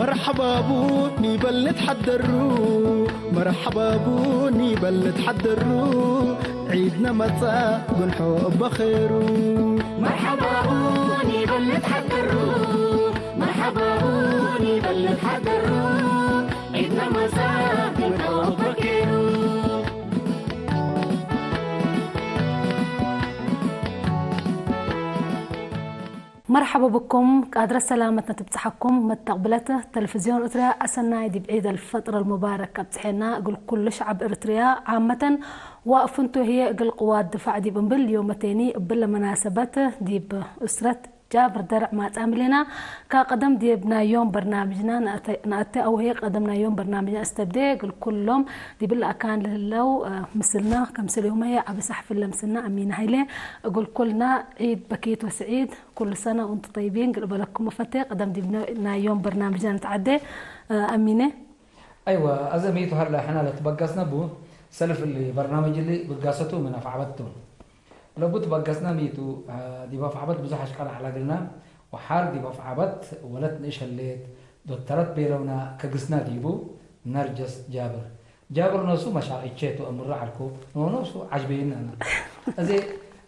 መርሓባቡ ኒበል ንትሓደሩ፣ መርሓባቡ ኒበል ንትሓደሩ፣ ዒድና መጻ ጉንሖ በኸሩ። መርሓባቡ ኒበል ንትሓደሩ፣ መርሓባቡ ኒበል ንትሓደሩ፣ ዒድና መጻ ጉንሖ በኸሩ። መርሓባ ብኩም፣ ቃድረ ሰላመት ነትብጽሓኩም መተቕብለት ተለፍዝዮን እርትርያ። ኣሰናይ ዲብ ዒድ ኣልፈጥር ኣልሙባረክ ኣብጽሐና እግል ኩሉ ሸዓብ እርትርያ ዓመተን ወፍንቱ ህየ እግል ቅዋት ድፋዕ ዲብ እምብል ዮመቴኒ እብል ለመናሰበት ዲብ እስረት ጃብር ደርዕ ማጻ ምሌና። ካ ቀደም ዲብ ናይ ዮም በርናምጅና ንኣተ-፣ ንኣተ ኣውሄ ቀደም ናይ ዮም በርናምጅና እስተብዴ እግል ኩሎም ዲብል ኣካን ልህለው፣ እ፣ ምስልና ከምስል ዮም ህየ ዓቢ ሳሕፍለ ምስልና ኣሚና ሃይለ እግል ኩልና ዒድ በኪት ወስዒድ። ኩሉ ሰነ ወንቱ ጠይቢን ግል በለኩም ፈቴ። ቀደም ዲብ ናይ ዮም በርናምጅና ንትዓዴ፣ እ፣ ኣሚነ። ኣይዋ፣ ኣዘ ሚቱ ሀላ ሕና ለትበጋስነ ቡ ሰልፍ እሊ በርናምጅ እሊ ብጋሰቱ ምን ኣፍዓበቱ። ለቡ ትበጋስነ ሚቱ፣ እ፣ ዲብ ኣፍዓበት ብዙሕ ኣሽቃል ኣዕላግልና ወሓር ዲብ ኣፍዓበት ወለት ንእሸሌት ዶተረት ቤለውና ከግስና ዲቡ ነርጀስ ጃብር። ጃብር ነሱ መሻርዒቼ ቱ እምራ ዓልኮ፣ ኖ፣ ኖ፣ እሱ ዓጅበይን ኣነ። እዚ፣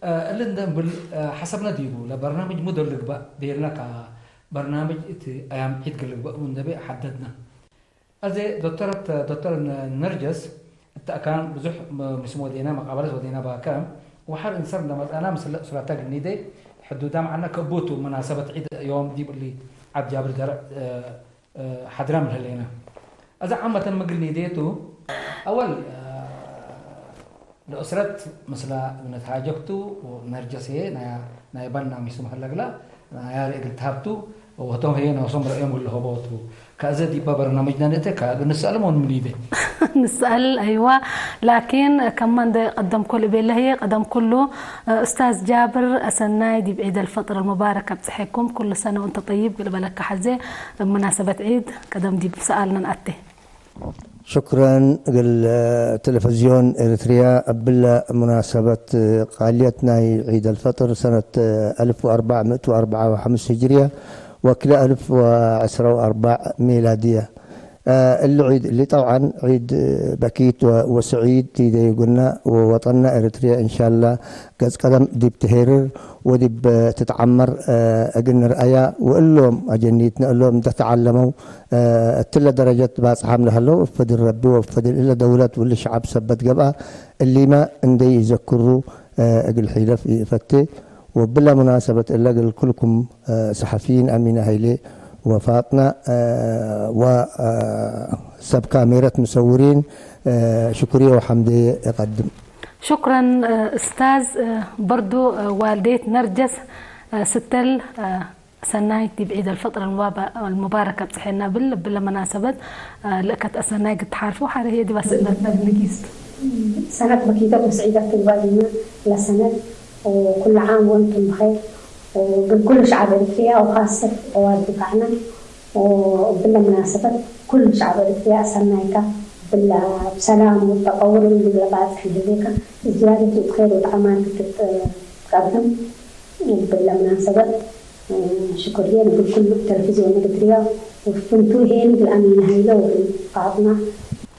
እ፣ እሊ እንደ እምብል፣ እ፣ ሓሰብና ዲቡ፣ ለበርናምጅ ሙዶ ልግባእ ቤልና፣ ካ በርናምጅ እቲ ኣያም ዒድ ግልግባእ እንደቤ ሓደድና። እዚ ዶክተረት፣ ዶክተር ነ-፣ ነርጀስ፣ እታ ኣካን ብዙሕ ም-፣ ምስ ወዴና፣ መቃበለት ወዴና ባከ፣ ወሓር እንሰር እንደመጻና፣ ምስለ እሱራታ ግኒዴ፣ ሕዱዳ መዓና ከቦቱ መናሰበት ዒድ ዮም ዲብሊ ዓድ ጃብር ደረዕ፣ እ፣ እ፣ ሓድራ ምህሌና። እዛ ዓመተን ምግል ኒዴቱ፣ ኣወል፣ እ፣ ለእስረት ምስላ እብነት ሃጀክቱ፣ ነርጀስ ህየ ናይ፣ ናይ ባና ሚሱ መህለግላ፣ ናይ ያለ እግል ተሃብቱ፣ ወቶም ህየ ነውሶም ረእዮም ግል ሆቦቱ። ከእዘ ዲባ በርናምጅና ንእተ፣ ከእብ ንስኣል ሞን ምኒደ። ንስኣል፣ ኣይዋ። ላኪን፣ ከማ እንደ ቀደም ኩሉ ቤለ ህየ፣ ቀደም ኩሉ፣ እ፣ ኡስታዝ ጃብር፣ ኣሰናይ ዲብ ዒድ ኣልፈጥር ኣልሙባረክ ኣብጽሐኩም። ኩሉ ሰነ ወንተ ጠይብ፣ ግል በለካ ሓዜ፣ ብ መናሰበት ዒድ፣ ቀደም ዲብ ሰኣልና ንኣቴ። ሽክረን እግል ተለፈዝዮን ኤርትርያ እብለ ሙናሰበት ቃልየት ናይ ዒድ ኣልፈጥር ሰነት ኣልፍ ወኣርባዕ ምእት ወኣርባዓ ወሓምስ ህጅርያ ወክልኤ ኣልፍ ወዕስራ ወኣርባዕ ሚላድያ። እሊ ዒድ እሊ ጠብዓን ዒድ በኪት ወ-፣ ወስዒድ ዲደዩግና ወወጠና ኤርትርያ እንሻላ ገጽ ቀደም ዲብ ትሄርር ወዲብ ትትዓመር እግል ንርኣያ ወእሎም ኣጀኒትነ እሎም እንተተዓለመው እትለ ደረጀት ባጽሓም ለሀለው እፈድል ረቢ ወእፈድል እለ ደውለት ውሊ ሸዓብ ሰበት ገብኣ እሊመ እንዴ ይዘክሩ እግል ሒለፍ ይእፈቴ። ወብለ ሙናሰበት እለ እግል ኩልኩም ሰሐፊይን ኣሚነ ሀይሌ ወፋጥና ወሰብ ካሜረት ሙሰውሪን ሽኩርየ ወሐምደየ እቀድም። ሹክረን እስታዝ። በርዱ ዋልዴት ነርጀስ ስተል ሰናይ ዲብ ዒድ ኣልፈጥር ኣልሙባ-፣ ኣልሙባረክ ኣብጽሐና ብል፣ ብለ መናሰበት፣ እ፣ ልእከት ኣሰናይ ግትሓርፎ ሓረ ህየ ዲባ ስእነት ነግንጊስቱ። ሰነት በኪተት ወስዒደት ትግባልና ለሰነት ወኩሉ ዓም ወንቱም ብኸይር ወግል ኩሉ ሸዓብ ኤርትርያ ወኻሰት ኦዋድ ድፋዕና ወብለ መናሰበት ኩሉ ሸዓብ ኤርትርያ ኣሰናይካ ብላ ብሰላም ወተቀውርን ብለ ባጽሕ ይህሌካ ዝያደት ወትኸይር ወተኣማን ክትቀድም ብለ መናሰበት ሽኩር ህየ ንብል ኩሉ ተለፍዝዮን ኤርትርያ ወፍንቱ ሄን ብል ኣሚን ሃይለ ወብል ፋጥና።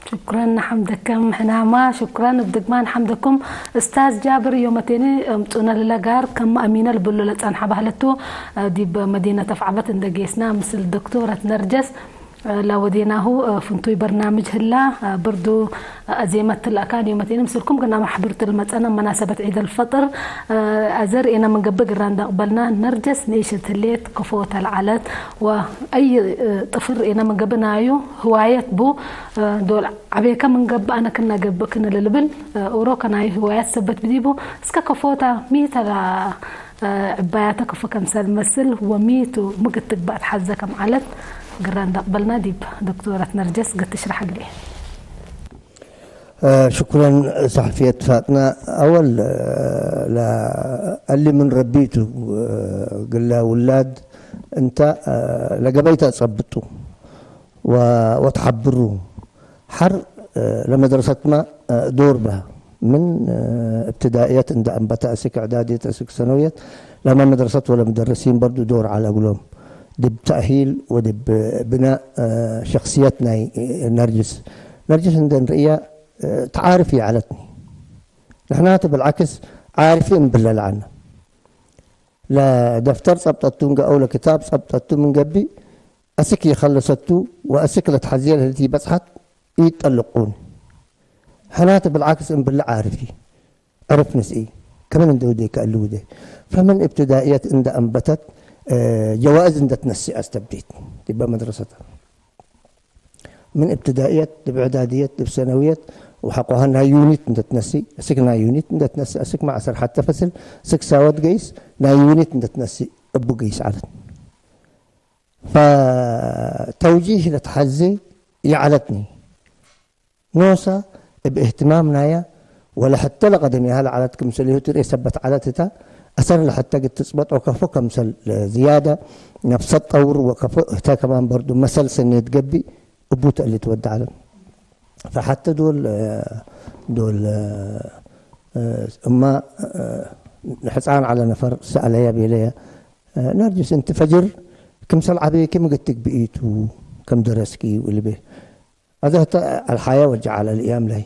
ሽኩረን ንሓምደከም ሕናማ። ሽኩረን እብ ድግማን ሓምደኩም እስታዝ ጃብር ዮመቴኒ እምጹነ ልለጋር ከም ኣሚነ ልብሉ ለጸንሓ ባህለቱ ዲብ መዲነት ኣፍዓበት እንደ ጌስና ምስል ዶክቶረት ነርጀስ ላወዴናሁ ፍንቱይ በርናምጅ ህላ ብርዱ ኣዜመት ትልኣካን ዮመቴኒ ምስልኩም ግና ማሕብርት ልመጸና መናሰበት ዒድ ኣልፈጥር ኣዘር ኤና ምንገብእ ግራ እንዳቅበልና ነርጀስ ንእሽት ህሌት ከፎ ተልዓለት ወኣይ ጥፍር ኤና ምንገብእ ናዩ ህዋየት ቡ ዶል ዓቤከ ምንገብእ ኣነ ክና ገብእ ክነ ልልብል ኡሮ ከናዩ ህዋያት ሰበት ብዲቡ እስከ ከፎታ ሚተላ ዕባያተ ከፎ ከምሰል መስል ወሚቱ ምግት ትግባእ ተሓዘ ከም ዓለት ግራ እንዳቅበልና ዲብ ዶክቶረት ነርጀስ ገትሽራሕ ግልኤ። ሽኩረን ሳሕፍየት ፋጥና። ኣወል፣ ላ-፣ ኣሊ ምን ረቢቱ ግላ ውላድ እንታ ለገበይታ ጸብጡ ወ-፣ ወትሓብሩ ሓር ለመድረሰትማ ዶር በ ምን እብትዳእየት እንዳ እንበታ እስክ እዕዳድየት እስክ ሰነውየት ለማ መድረሰት ወለ መደረሲን በርዱ ዶር ዓለ እግሎም። ድብ ተእሂል ወድብ ብናእ ሸክስየት ናይ ነርጅስ። ነርጅስ እንደ ንርእያ ተዓርፍ ይዓለትኒ። ንሕና እቲ ብልዓክስ ዓርፊ እንብለል ዓና። ለደፍተር ጸብጠቱ እንገ-፣ ኣው ለክታብ ጸብጠቱ ምንገቢ፣ ኣስክ ይኸለሰቱ ወኣስክ ለትሓዝየ ለህልቲ በጽሓት ይጠልቁን። ሕና እቲ ብልዓክስ እንብለ ዓርፊ። ዕርፍ ንስኢ ከመን እንደ ውዴ ከእሉ ውዴ። ፈምን እብትዳእየት እንደ ኣንበተት፣ እ፣ ጀዋእዝ እንደ ትነሲ ኣስተብዲት። ዲበ መድረሰታ። ምን እብትዳእየት፣ ድብ ዕዳድየት፣ ድብ ሰነውየት፣ ወሐቆሃ ናይ ዩኒት እንደ ትነሲ፣ እስክ ናይ ዩኒት እንደ ትነሲ፣ እስክ መዓሰር ሐተ ፈስል፣ እስክ ሳወት ገይስ፣ ናይ ዩኒት እንደ ትነሲ፣ እቡ ገይስ ዓለት። ፈተውጂህ ለትሐዜ ይዓለትኒ። ኖሳ እብ እህትማም ናያ ወለሐተ ለቀደሚሃ ለዐለት ክምሰልሁ ትርኤ ሰበት ዐለት እታ፣ አሰር ለሐተ ግትጽበጥ ወከፎ ከምሰል ዝያደ ነፍሰ ጠውር ወከፎ እተ ከማን በርዱ መሰል ሰኔት ገብእ እቡ ተእሊ ትወድ ዐለት። ፈሐተ ዶል ዶል እማ ሕፃን ዐለ ነፈር ሰአለያ ቤለየ፣ ናርጅስ እንቲ ፈጅር ክምሰል ዐበየኪ ምግትግ ብኢቱ ከም ደረስኪ ውልቤ። هذا حتى الحياة والجعل الأيام لي.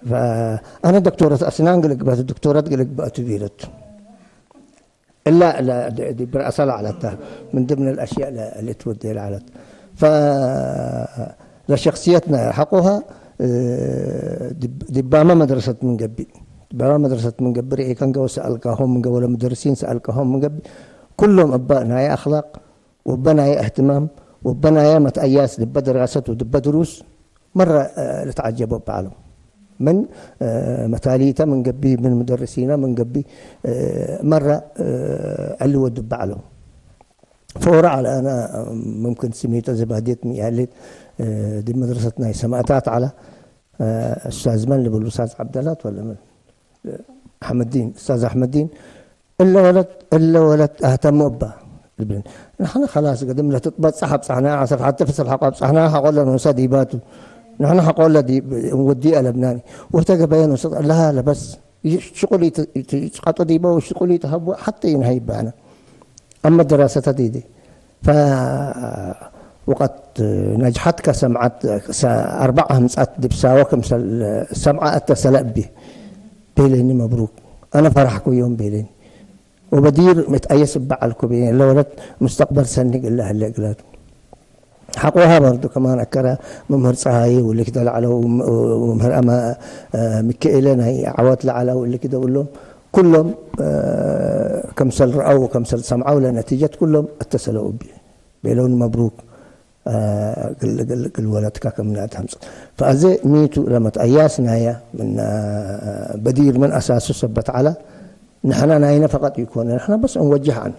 فأنا دكتورة أسنان قلق بات، دكتورة قلق بات بيرت. إلا، لا، دي، دي برأسها على التهم. من ضمن الأشياء ل-، اللي تودي العلت. ف-، لشخصيتنا حقها، آه، دب-، دبامة مدرسة من قبل. دبامة مدرسة من قبل. إيه كان جو سألكهم من قبل مدرسين سألكهم من قبل. كلهم أباء ناي أخلاق. ወበናየ እህትማም፣ ወበናየ መትአያስ ድበ ድራሰት ወድበ ድሩስ መረ፣ እ፣ ልትዓጀቦ በዓሎም። ምን፣ እ፣ መታሊተ ምን ገቢ፣ ምን ሙደርሲነ ምን ገቢ፣ እ፣ መረ፣ እ፣ ዕልወ ድበ ዓሎም። ፈወረ ዐለ አነ፣ ምምክን ስሚተ ዘባዴት ሚያሌት፣ እ፣ ዲ መድረሰት ናይ ሰማእታት ዐለ፣ እ፣ ኡስታዝ መን ልብል ኡስታዝ ዐብደላት ወለ ምን? አሕመዲን፣ ኡስታዝ አሕመዲን፣ እለ ወለት፣ እለ ወለት አህተሙ እባ ልብልን። ንሕና ኸላስ፣ ቅድም ለትትበጽሕ ኣብጻሕና፣ ዐሰርተ ሐተ ፍስል ሐቆ ኣብጻሕና፣ ሐቆ ለንወሰድ ይባቱ። ንሕና ሐቆ ለዲ-፣ እንወዲ አለብናኒ። ወተገበየ ንወሰድ፣ ላ ለበስ፣ ሽቁል ይት-፣ ይት-፣ ይትቀጡ ዲበ፣ ሽቁል ይትሀቡ፣ ሐተ ይንሀይ ይባና። አመ ደራሰተ ዲዲ። ፈወቀት ነጅሐት ከሰምዐት፣ ሰ-፣ አርበዕ አምጽአት ዲብ ሳወ ክምሰል ሰምዐ አተሰለ እቢ። ቤሌኒ መብሩክ። አነ ፈራሕኩ ዮም ቤሌኒ። ወበዲር መትአየስ እበ ዐልኩ ቤሌኒ። ለወለት ሙስተቅበል ሰኒ እግለ ህሌ እግላቱ። ሐቆሃ በርዱ ከማን አከረ መምህር ጸሃዬ ወልክደ ለዐለው፣ መምህር አመ-፣ ሚካኤለ ናይ ዐወት ለዐለው እልክደ እሎም ኩሎም፣ እ፣ ከምሰል ረአው ወከምሰል ሰምዐው ለነቲጀት ኩሎም አተሰለው እቢ። ቤለውን መብሩክ፣ እ፣ ግል፣ ግል፣ ግል ወለትካ ከም ናት ሀምጽ። ፈአዜ ሚቱ ለመትአያስ ናያ ምን፣ እ፣ በዲር ምን አሳሱ ሰበት ዐለ። ንሕና ናይነ ፈቀጥ ይኮነ፣ ንሕና በስ እንወጅህ ዐና።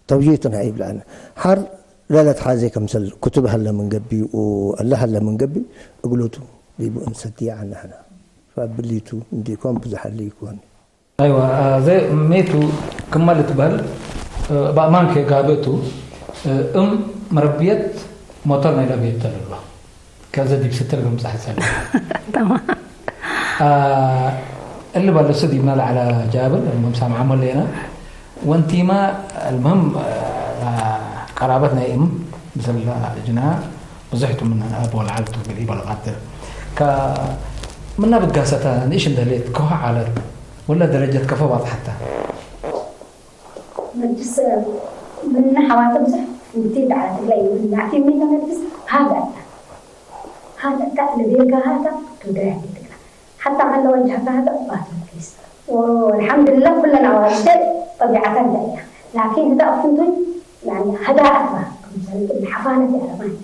ተውጂህትና ይብላና። ሐር ለለት ሐዜ ከምሰል ክቱብ ሀለ ምን ገቢ ወአለ ሀለ ምን ገቢ እግሉቱ ዲቡ እንሰትየ ዐና ሕና። ፈብሊቱ እንዲኮን ብዙሕ ሀለ ይኮን። አይዋ፣ ዘ ሜቱ ክመ ልትበህል፣ በእማን ከጋበቱ፣ እም መረብየት ሞተር ናይ ለብየት ተልሎ። ከዘ ዲብ ስትል ብምጻሕ ጸል። ተማም። እሊ በለሱ ዲብና ለዐለ ጃብል፣ المهم ሳምዓሞ ሌና። ወንቲማ፣ المهم፣ ቀራበት ናይ እም፣ ምስል እጅና ብዙሕቱ ምን አብ ወልዓል ትብል ይበል ቃድር። ከ-፣ ምና ብጋሰታ ንእሽ እንደሌት ከሆ ዓለት፣ ወላ ደረጀት ከፎ ባጽሓታ። መጅስ፣ ምና ሓዋተ ብዙሕ ውዲ ደዓለት እግላይ ይብል። ናቲ ሚተ መጅስ ሃዳታ። ሃዳታ ለቤልካ ሃታ ትውዳያ ትግላ። ሓታ ከለ ወጅሃካ ሃታ ባትመልስ። ወልሓምዱሊላህ ኩለን ኣዋልድ ጠቢዓታ እንታይ እያ። ላኪን ህዳ ኣፍንቱን፣ ያኒ፣ ሃዳኣት ባ፣ ከምሰል ሓፋነት እያ ለማን።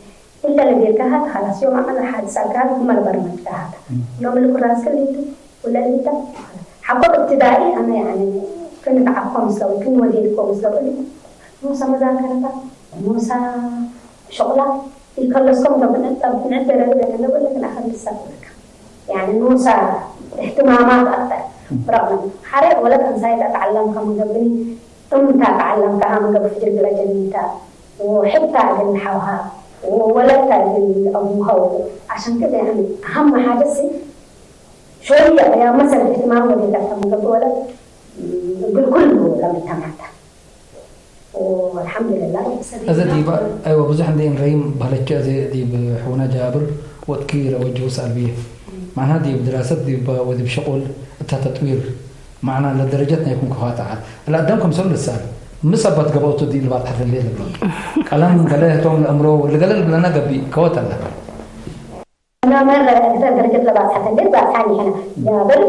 እንተ ለቤልካ ሃታ ኸላስ ዮም ዓመል ሓድ ጸጋ ክመል በርመጅካ ሃታ። ዮም ልኩራስ ክሊቱ፣ ወለሊታ፣ ሓቆ እብትዳኢ ኣነ ያኒ፣ ክንትዓኮ ምስለው፣ ክንወዴድኮ ምስለው፣ ኖሳ መዛከረታ፣ ኖሳ ሸቑላ ኢልከለስኮም ዶ ብንዕጠብ፣ ብንዕደረግ ዘተለበለ ክልኣኸል ትሳተፈካ። ያኒ ኖሳ እህትማማት ኣክተር ብረቕም። ሓደ ወለት እንሳይት ኣተዓለምካ መገብኒ፣ እምታ ተዓለምካ መገብ ፍጅር ግለ ጀኒታ፣ ወሕታ ግን ሓውሃ፣ ወለታ ግን ኣቡሃው፣ ዓሸን ከደ ያኒ፣ ኣሃም ሓደሲ፣ ሾያ ያ መሰል እህትማም ወዴታ መገብ ወለት፣ እግል ኩሉ ለምተማታ። والحمد لله. እዚ ዲብ ኣይወ ብዙሕ እንደ እንረይም ባህለቸ እዚ ዲብ ሕውና ጃብር ወጥኪ ረወጅ ውስ ኣልብየ ማና ዲብ ድራሰት ዲብ ወዲብ ሸቁል እታ ተጥዊር ማዕና ለደረጀት ናይ ኩን ከዋታ ዓል ለኣዳም ከም ሰብ ልሳል ምስ ኣባት ገባውቱ ዲ ልባት ሓደለ ልብሎ ቀለም ገለ ህቶም ለእምሮ ልገለ ልብለና ገቢ ከወት ኣላ أنا مرة أكثر درجة لبعض حتى دير بعض حالي هنا جابر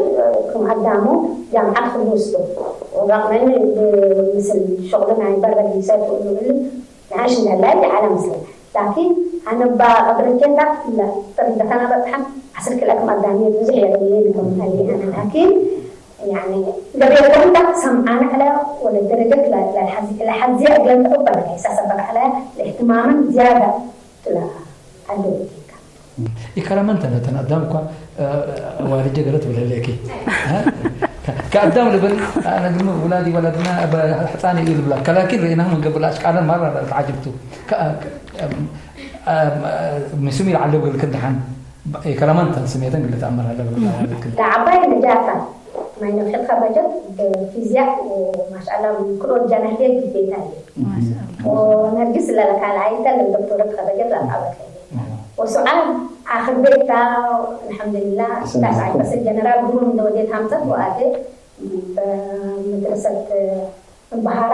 كم عدامو جامعة خلوصتو ورغم أنه مثل شغلنا يبرد يسافر ويقول لي نعيش من هاللاي على مسلم لكن أنا بقدر كده لا ترى أنا بضحك عسل كل أكم عدامي بزح يا دنيا بكم هالي أنا لكن يعني قبل كم سمعان على ولا درجة لا لا حزي لا حزي أقل أوبا لك إحساس بقى على الاهتمام زيادة لا عدو ኢከረመን ተነተን ኣዳም እኳ ዋልጀ ገለ ትብል ህለኪ ከኣዳም ልብል ኣነ ግን ውላዲ ወለድና ሕፃን እዩ ልብላ ከላኪን ርኢና መንገብላ ኣሽቃለን ማራ ተዓጅብቱ ምስም ይልዓለ ግልክን ድሓን ኢከረመን ተን ስሜተን ግለ ተኣምር ኣለ ዓባይ ነጃታ ማይ ነፍሒ ተኸረጀት ብፊዝያ ማሻላ ክልኦት ጃናህልየ ግዴታ እዩ ወነርጊስ ለለካልኣይ ተልም ዶክተረ ተኸረጀት ላጣበቀ ወሱዓል ኣኽር ቤታ ኣልሐምዱሊላ ዳስ ኣይፈሰ ጀነራል ግሩም እንደወዴት ሃምሰት ወኣቴ በመድረሰት በሃራ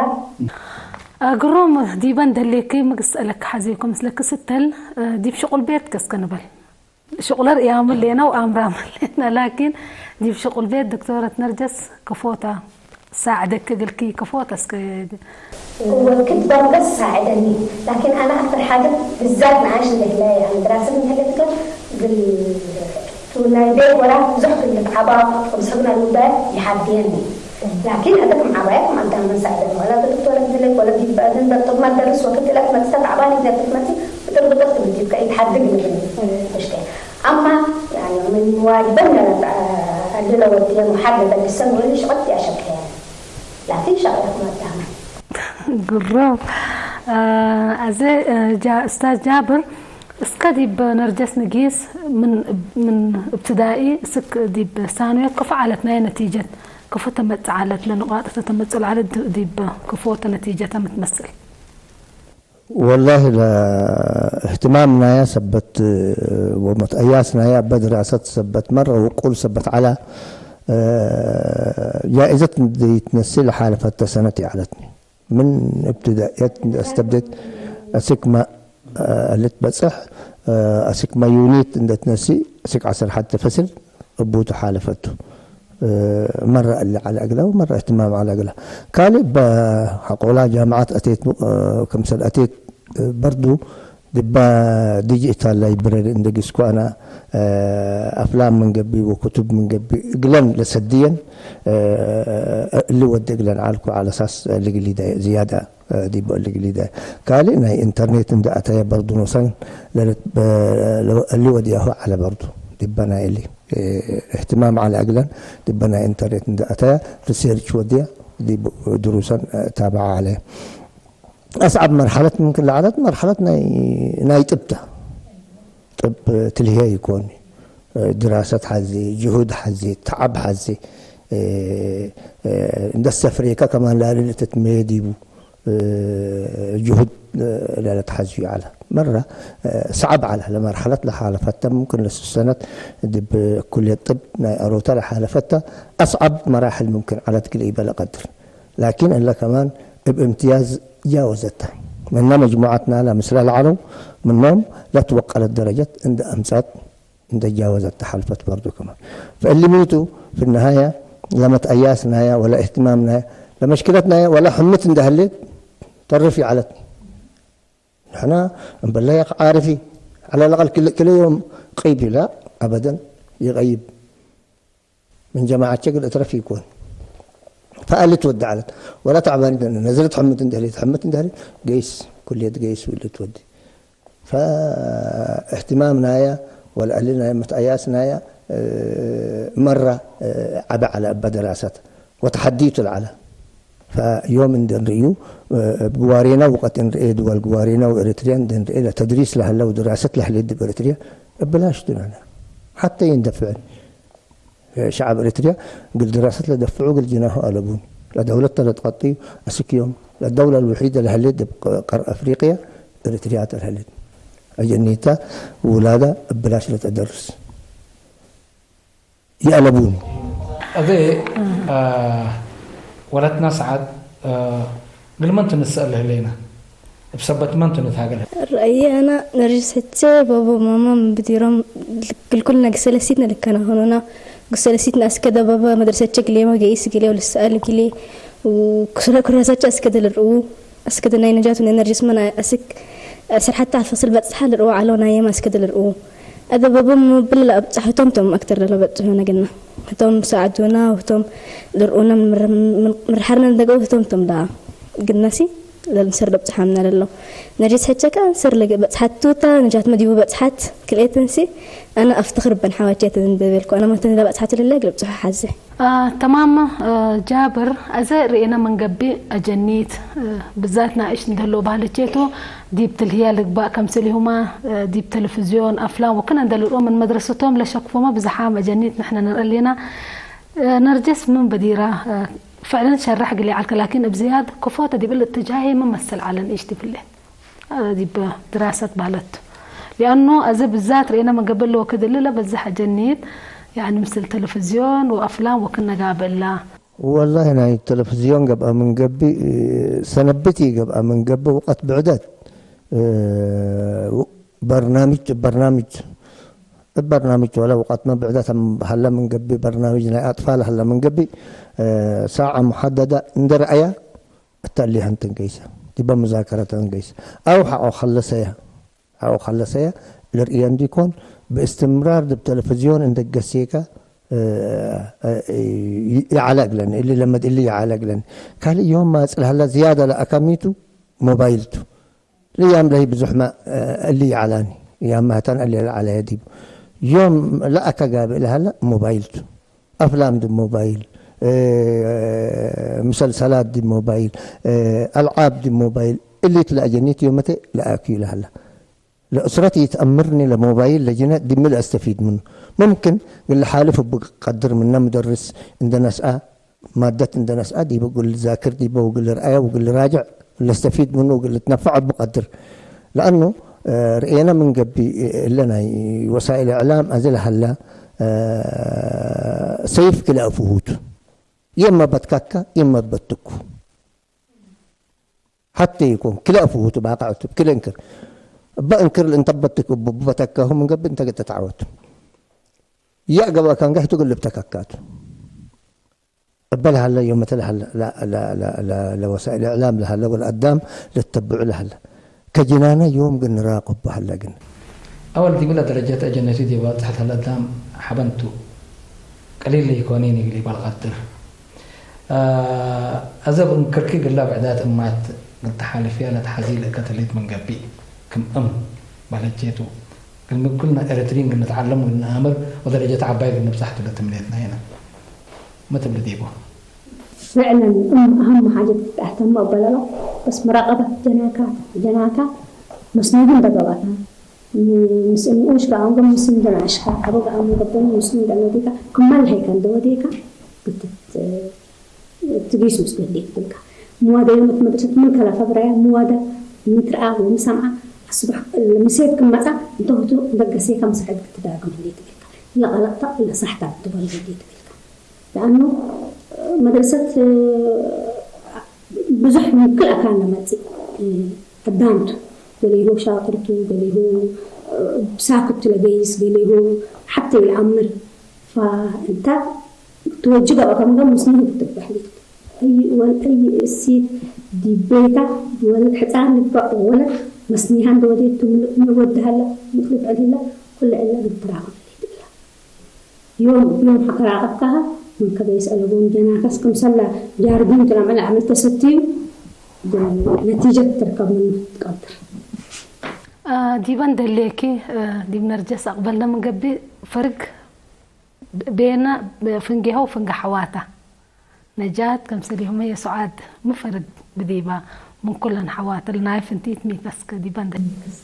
ግሩም ዲበን ደሌኪ ምግስእለክ ሓዜኩም ስለክ ስተል ዲብ ሽቁል ቤት ከስከ ንበል ሽቁለ ርእያሙ ሌና ወኣምራሙ ሌና ላኪን ዲብ ሽቁል ቤት ዶክተረት ነርጀስ ከፎታ ሳዕደክ እግልኪ ከፎታ እስከ ወክድ በምቀስ ሳዕደኒ ላኪን ኣነ ኣክተር ሓደ ብዛት ንዓሽ እንደህለ ኣነ ድራሰት እንደህለ ትከል ግል ናይ ቤት ወላ ብዙሕ ክልፍ ዓባ ከምሰብና ልውዳይ ይሓድየኒ ላኪን ኣነ ከም ዓባያ ከም ኣንታ መሳዕደ ወላ ብዶክተር ዝለ ወላ ቢባድን በጥማ ደርስ ወክትለት መጥተት ዓባኒ ዘትመቲ ብጥር ብጥር ትምጅት ከይትሓድግ ንብል እሽተ ኣማ ምን ዋጅበን ኣለለ ወዲ ሙሓድ በልሰን ወሊ ሽቀት ያሸቀያ ላኪን ሻቅያ ማዳማ ግሮ ኣዘ እስታዝ ጃብር እስከ ዲብ ነርጀስ ንጊስ ምን ምን እብትዳኢ እስክ ዲብ ሳንዮት ከፍ ዓለት ናይ ነቲጀት ከፎ ተመጽእ ዓለት ለንቋጥ ተተመጽእ ዓለት ዲብ ከፎ ተነቲጀተ ምትመስል والله لا اهتمام نايا سبت ومتأياس نايا بدراسة سبت مرة وقول سبت على جائزة دي تنسي لحالة فتة سنة عالتني من ابتدائيات استبدت أسكما اللي تبصح أسكما يونيت عند تنسي أسك عسر حتى فصل أبوت حالة فتو مرة اللي على أقله ومرة اهتمام على أقله كالي بحقولا جامعات أتيت كمسل أتيت برضو دبا ديجيتال لايبراري اندقس كوانا أفلام من قبي وكتب من قبي قلن لسديا اللي ود قلن عالكو على أساس اللي قلي زيادة ዲቦ ልግሊደ ካልእ ናይ ኢንተርኔት እንዳ ኣተየ በርዱ ኖሰን ለለት እሊ ወዲያሁ ዓለ በርዱ ዲበ ናይ እሊ እህትማም ዓለ ኣግለን ዲበ ናይ ኢንተርኔት እንዳ ኣተየ ሪሴርች ወዲያ ዲቦ ድሩሰን ታብዓ ዓለ ኣስዓብ መርሓለት ምንክን ለዓለት መርሓለት ናይ ጥብታ ጥብ ትልህየ ይኮን ድራሰት ሓዚ ጅሁድ ሓዚ ተዓብ ሓዚ እንደስተፍሬካ ከማን ላሊ ልትትመየ ዲቡ ጅሁድ ለለትሓዝዩ ዓላ መራ ሰዓብ ዓላ ለመርሓለት ለሓለፈተ ምምክን ለስሰነት ድብ ኩልየት ጥብ ናይ ኣሮታ ለሓለፈተ ኣስዓብ መራሕል ምምክን ዓለት ግልኢ በለ ቀድር ላኪን እለ ከማን እብ እምትያዝ ጃወዘተ ምነ መጅሙዓትና ለምስለ ለዓለው ምኖም ለትወቀለት ደረጀት እንደ ኣምጻት እንደ ጃወዘት ተሓልፈት በርዱ ከማን ፈእሊ ሚቱ ፍነሃያ ለመትአያስ ናያ ወላ እህትማም ናያ ለመሽክለት ናያ ወላ ሕምት እንደህሌት ተርፍ ይዓለት ንሕና እምበለያ ዓርፊ على الأقل كل يوم قيب لا أبدا يغيب من جماعة شكل أترف يكون فقالت ودعلت ولا تعبان نزلت حمد اندهلي حمد اندهلي قيس كلية قيس واللي تودي فاهتمام نايا والأهل نايا متأياس نايا مرة عبا على أبا دراسات وتحديت العلا فيوم اندن رئيو بوارينا وقت ان رئي دول بوارينا وإريتريا اندن رئي لتدريس لهلا ودراسة لهلا دب إريتريا بلاش دنانا حتى يندفعن شعب إريتريا قل دراسة لدفعوا قل جناهو ألبون لدولة لتقطي أسكيوم الدولة الوحيدة اللي هلت بقرن أفريقيا إريتريا تلهلت. أجنيتا ولادة بلاش لتدرس. يقلبون. እዚ ወለትና ሰዓት ግልመንቱ ንስእል ህለና ብሰበት መንቱ ንትሃገል። رأيي أنا نرجس حتى بابا وماما بديرهم كل كلنا قسلسيتنا لكنا هنا قسلسيتنا أسكدا بابا مدرسة شكل يوم قيس قلي ولسأل قلي وكسرة كراسة أسكدا للرؤو أسكدا ناي نجات ونرجس من أسك سرحتها فصل بتصحى للرؤو على نايم أسكدا للرؤو هذا بابا مبلغ بتصحى توم توم أكتر لو بتصحى نقلنا እቶም ሰዓዱና እቶም ዝርእኡና ምርሓርና ንደገው እቶም እቶም ደኣ ግናሲ ለልንሰር ደብፅሓምና ለሎ ነጀት ሕቸካ ንሰር ለገ በፅሓት ቱታ ነጃት መዲቡ በፅሓት ክልኤተንሲ ኣነ ኣፍትኽርበን ሓዋቸተን ደበልኩ ኣነ መተን ዳ በፅሓት ለለ ግልብፅሑ ሓዘ تمام جابر أزا رئينا من قبي أجنيت بالذات ناقش ندلو بالتشيتو ديب تلهيا لقباء كمسلهما ديب تلفزيون أفلام وكنا ندلو من مدرستهم لشكفهما بزحام أجنيت نحن نرألينا نرجس من بديرة فعلا شرح قلي على لكن بزياد كفوت ديب الاتجاهي ممثل على إيش ديب اللي ديب دراسة بالت لأنه أزا بالذات رئينا من قبل لو كده للا بزح أجنيت يعني مثل تلفزيون وأفلام وكنا قابل لا والله ናይ ተለፍዝዮን ገብኣ መንገቢ ሰነብት ገብኣ መንገቢ ውቀት ብዕደት በርናምጅ በርናምጅ በርናምጅ ወላ ውቀት መብዕደት ሃላ መንገቢ በርናምጅ ናይ ኣጥፋል ሃላ መንገቢ ሳዓ ሙሓደዳ እንደረኣያ እተሊሃን ተንገይሰ ዲበ ሙዛከረ ተንገይሰ ኣው ሓቆ ከለሰያ ሓቆ ከለሰያ ልርእየን ዲኮን ብእስትምራር ድብ ተለፍዝዮን እንደገሴካ ይዓላግለን እሊ ለመድ እሊ ይዓላግለን ካልእ ዮም ማጽል ሃላ ዝያዳ ለኣካሚቱ ሞባይልቱ ልያም ለይ ብዙሕማ እሊ ይዓላኒ ያም ማህታን እሊ ለዓላየ ዲቡ ዮም ለኣካ ጋብእ ለሃላ ሞባይልቱ أفلام دي موبايل مسلسلات دي موبايل ألعاب دي موبايل اللي تلاقينيت يومتي لأكي لهلا لأسرتي يتأمرني لموبايل لجنة دي مل أستفيد منه ممكن قال حالف بقدر منا مدرس عندنا ساعة مادة عندنا ساعة دي بقول ذاكر دي بقول رأي وقول راجع اللي استفيد منه وقول اتنفع بقدر لأنه رئينا من قبي لنا وسائل إعلام أزل هلا سيف كلا أفوت يما بتككا يما بتكو حتى يكون كلا أفوت باقع كلا انكر بأنكر الانتبتك بتكهم من قبل انت قد تتعود يا قبل كان قحتو قلب تككات እበል ሃለ ዮመተ ለሃለ ለወሳኢል እዕላም ለሃለ ወልአዳም ለተብዑ ለሃለ ከጅናነ ዮም ግን ንራቆ በሃለ ግን أول دي بلا درجة أجنسي دي واضح الأدام حبنتو قليل لي كونيني لي بالقدر أزب انكركي قلا بعدات أمات قلت حالفيا لتحزيل أكتليت من قبي كم أم بلجيتو كل كلنا إريترين نتعلم ونأمر ودرجة عباية نبصحت لتمنيتنا هنا ما تبلديبو فعلا أم أهم حاجة تهتم بللا بس مراقبة جناكات جناكات مسنودين دقواتنا ምስ እንኡሽ ከኣ ንጎም ምስ እንደናእሽካ ኣበ ከኣ ንጎም ምስ እንደነዲካ ክመል ሃይካ እንደወዲካ ክትት ትጊስ ምስ ገዲት ትልካ ምዋደ ዮመት መድረሰት ምን ከላ ፈብራያ ምዋደ ምትርኣ ወምሰምዓ ኣስባሕ ምሴት ክመጻ እንተህቱ እንደገሴካ ምስ ሕድ ክትዳግም ህሊት ኢልካ ለቐለቕታ ለሳሕታ ክትበል ህሊት ኢልካ لأنه مدرسة ብዙሕ ምክል ኣካል መጽእ ኣዳምቱ ገሊሁ ሻቅርቱ ገሊሁ ብሳክቱ ለገይስ ገሊሁ ሓብተ ይልኣምር فأنت توجه أو كم قام مسنين بتبحلي أي ول أي السيد دي بيتا ولد حتان يبقى ولد مسنيهان دودي تملك نود هلا مطلب علينا كل إلا بالتراغب اللي تقلها يوم يوم حكى راغبتها من كذا يسألون جناكس كم سلا جاربين تلام على عمل تستيو نتيجة تركب من تقدر ዲበን ደሌኪ ዲብ ነርጀስ ኣቕበልና ምንገቢ ፈርግ ቤና ፍንጌሆ ፍንጋ ሓዋታ ነጃት ከምሰሊሆመ የሱዓድ ምፈርግ ብዲባ ምን ኩለን ሓዋተ ልናይ ፍንቲት ሚተስከ ዲበን ደሌክስ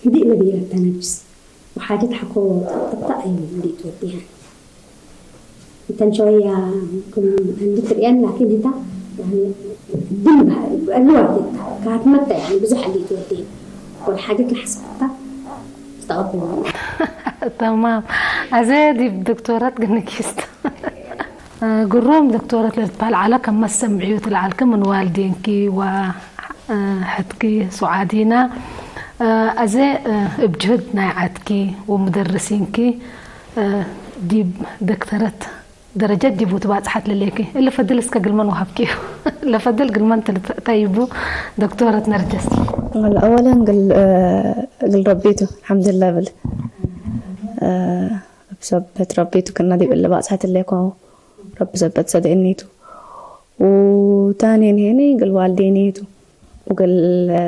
هدي مدينة تنفس وحاجة حكو تقطع اللي توديها انت شوية كم عندك ريال لكن هتا يعني ግን ኣለዋ ኣዴታት፣ ካብ መጣ፣ ያኒ፣ ብዙሕ ኣዴት ወደይ፣ ወላ ሓደት ለሓስበታ ዝተቐበሉ። ተማም። ኣዘ ዲብ ዶክቶራት ግንኪስት። ግሩም ዶክቶረት ለትበሃል ዓላ ከም መሰምዕዩ ትልዓልክ ምን ዋልዴንኪ ወ ሕትኪ ሱዓዲና። ኣዘ እብ ጅህድ ናይ ዓድኪ ወሙደርሲንኪ ዲብ ደክተረት ደረጀት ዲቡ ትባጽሓት ለሌኪ። እለ ፈድል እስከ ግልመን ወሃብኪ። ለፈድል ግልመን ትልተይቡ ዶክቶረት ነርጀስ። والله أولا قل قل ربيتو الحمد لله بل رب سبت ربيتو كنا دي بل بعض ساعات اللي يكون رب سبت صدقنيتو وتاني هني قل والدينيتو وقل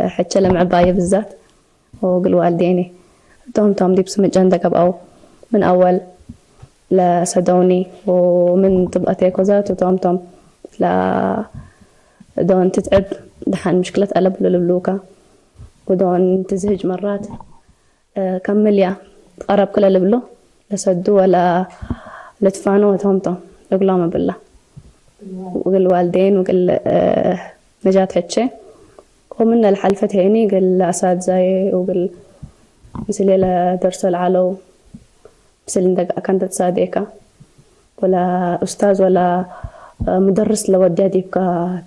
حتى لم عباية بالذات وقل والديني توم توم دي بسمجان دقب أو من أول ለሰደውኒ ወምን ጥብኣተይ ኮዛት ቶም ቶም ለዶን ትትዕብ ደሓን ምሽክለት ኣለብሎ ልብሉካ ወዶን ትዝህጅ መራት ከምልያ ቀረብ ክለ ልብሎ ለሰዱ ወላ ለትፋኖ ቶም ቶም እግሎም ብላ ውግል ዋልዴን ውግል ነጃት ሕቼ ወምን ለሓልፈት ሄኒ ግል ለኣሳትዛዬ ውግል ምስሌ ለደርሶ ለዓለው ምስል እንደጋ ካንተ ተሳዴካ ወላ ኡስታዝ ወላ ሙደርስ ለወዲያ ዲብካ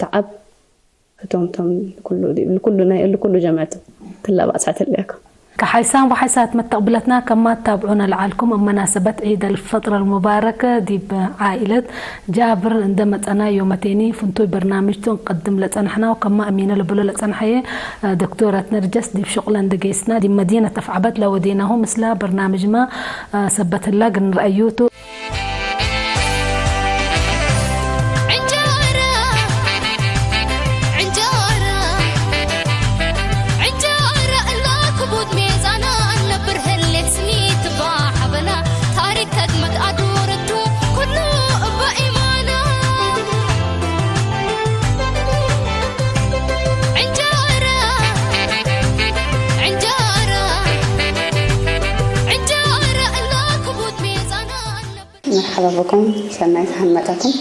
ተዓብ እቶም ቶም ኩሉ ዲብ ኩሉ ናይ እል ኩሉ ጀመዕት ትላ ባጽሓት ለካ ከሓይሳን ወሓይሳት መተቕብለትና ከማ ታብዑና ለዓልኩም እብ መናሰበት ዒድ አልፈጥር አልሙባረክ ዲብ ዓኢለት ጃብር እንደ መጸና ዮመቴኒ ፍንቱይ በርናምጅቱ እንቀድም ለጸናሕና ወከማ እሚነ ለብሎ ለጸንሐየ ዶክቶረት ነርጀስ ዲብ ሹቕለ እንደ ገይስና ዲብ መዲነት አፍዓበት ለወዴናሁ ምስላ በርናምጅማ ሰበት ህላ ግንረአዩቱ። مرحبا بكم، ሰናይ ሰሓን መጻኩም።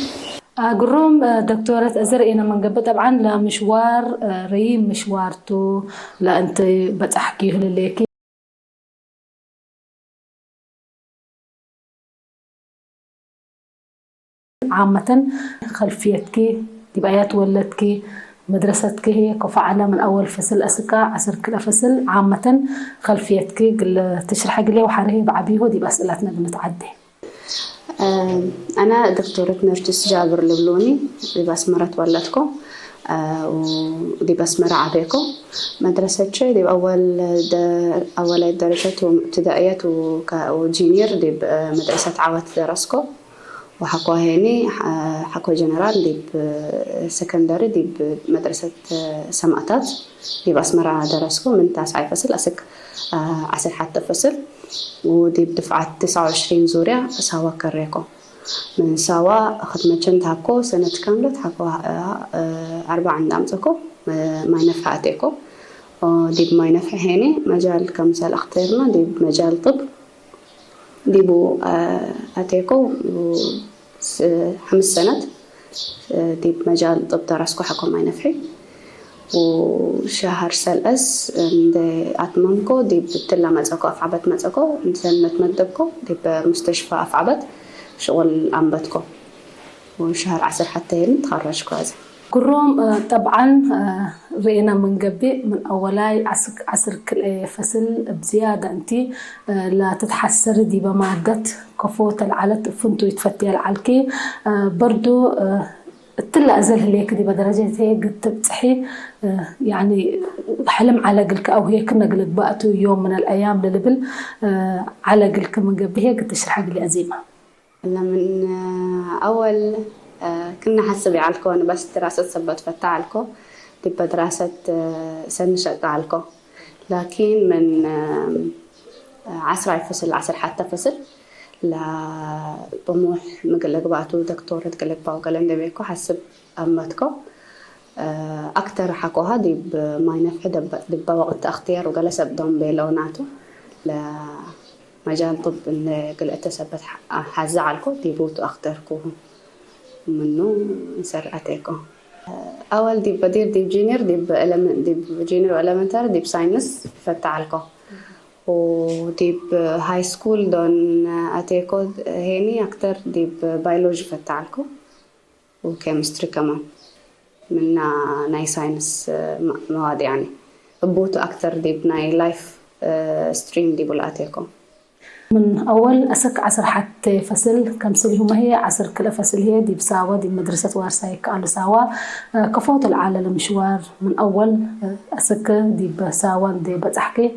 ግሩም ዶክቶረት፣ እዚ ርኢና መንገቢ ጠብዓን ለምሽዋር ርይ ምሽዋርቱ ለእንቲ በጻሕኪ ይህልሌኪ። ዓመተን ኸልፍየትኪ ዲብ አያ ትወለድኪ መድረሰትኪ ህየ ከፎ ዓላ ምን አወል ፈስል አስካ ዓስር ክልኤ ፈስል ዓመተን ኸልፍየትኪ ግለ ትሽርሐ ግሌ ወሓረ ህየ ብዓብይሆ ዲብ አስእላትነ ግንትዓዴ። أنا دكتورة نرجس جابر لبلوني ዲብ አስመራ ተወለድኮ ዲብ አስመራ ዓቤኮ መድረሰቸ ዲብ አወል አወላይ ደረጃት ወምብትዳእያት ወጂኒር ዲብ መድረሰት ዓወት ደረስኮ ወሓኮ ሄኒ ሓኮ ጀነራል ዲብ ሰከንደሪ ዲብ መድረሰት ሰማእታት ዲብ አስመራ ደረስኮ ምን ታስዓይ ፈስል አስክ ዓስር ሓተ ፈስል ودي بدفعة تسعة وعشرين ዙርያ ሳዋ ከሬኮ ምን ሳዋ ኸትመቸን ታኮ ሰነት ካምለት ሓኮ አርባዕ እንዳምፀኮ ማይነፍሒ አቴኮ ዲብ ማይነፍሒ ሄኒ መጃል ከምሰል አክቴርና ዲብ መጃል ጥብ ዲቡ አቴኮ ሓምስ ሰነት ዲብ መጃል ጥብ ደረስኮ ሓኮ ማይነፍሒ وشهر ሰልአስ እንደ አትመምኮ ዲብ ትላ መጸኮ አፍዓበት መጸኮ እንሰን መትመደብኮ ዲብ ሙስተሽፋ አፍዓበት ሽቁል አንበትኮ وشهر ዓስር ሓተ ሄኒ ተኸረጅኮ አዘ ግሩም ጠብዓን ርኤና መንገቢ ምን አወላይ ዓስር ክልኤ ፈስል ብዝያዳ እንቲ ላትትሓሰሪ ዲበ ማደት ከፎ ተልዓለት ፍንቱ ይትፈትየ ለዓልኪ በርዱ እትላ እዘል ህሌክ ዲበ ደረጀት ህየ ግትብጽሒ ያኒ ሕልም ዓለ ግልክ አው ህየ ክነ ግልግባእቱ ዮም ምን አልአያም ለልብል ዓለ ግልክ ምን ገብር ህየ ግትሽርሐ ግሊ አዜማ። ለምን አወል ክነ ሐስብ ይዓልኮ ንበስ ድራሰት ሰበት ፈታ አልኮ ዲበ ድራሰት ሰኒ ሸቃ አልኮ ላኪን ምን ዓስራይ ፍስል ዓስር ሐተ ፍስል ለጥሙሕ ምግለ ግባቱ ደክቶረት ገለግባው ገለ እንደቤኮ ሐስብ አመትኮ አክተር ሐቆሃ ዲብ ማይ ነፍሒ ደበጥ ዲባ ወቅት አክትያር ወገለ ሰብ ዶም ቤለው ናቱ ለመጃል ጥብ እነ ግልእተ ሰበት ሐዘ ዐልኮ ዲቡቱ አክተርኩሁ ምኑ እንሰር አቴኮ። ኣወል ዲብ በዲር ዲብ ጂኒር ዲብ ኤለመን-፣ ዲብ ጂኒር ኤለመንተሪ ዲብ ሳይንስ ፈታዓልኮ። ወዲብ ሃይ ስኩል ዶን ኣቴኮ ሄኒ ኣክተር ዲብ ባዮሎጂ ፈታዓልኮ። ወኬሚስትሪ ከማን ምና ናይ ሳይንስ መ-፣ መዋድ ያኒ። እቦቱ ኣክተር ዲብ ናይ ላይፍ ስትሪም ዲቡ ለኣቴኮ። من أول أسك عصر حتى فصل كم سلهم هي عصر كل فصل هي دي بساوة دي مدرسة وارسا يكالو ساوة. آه، كفوت العالة لمشوار من أول، آه، أسك دي بساوة دي بتحكي،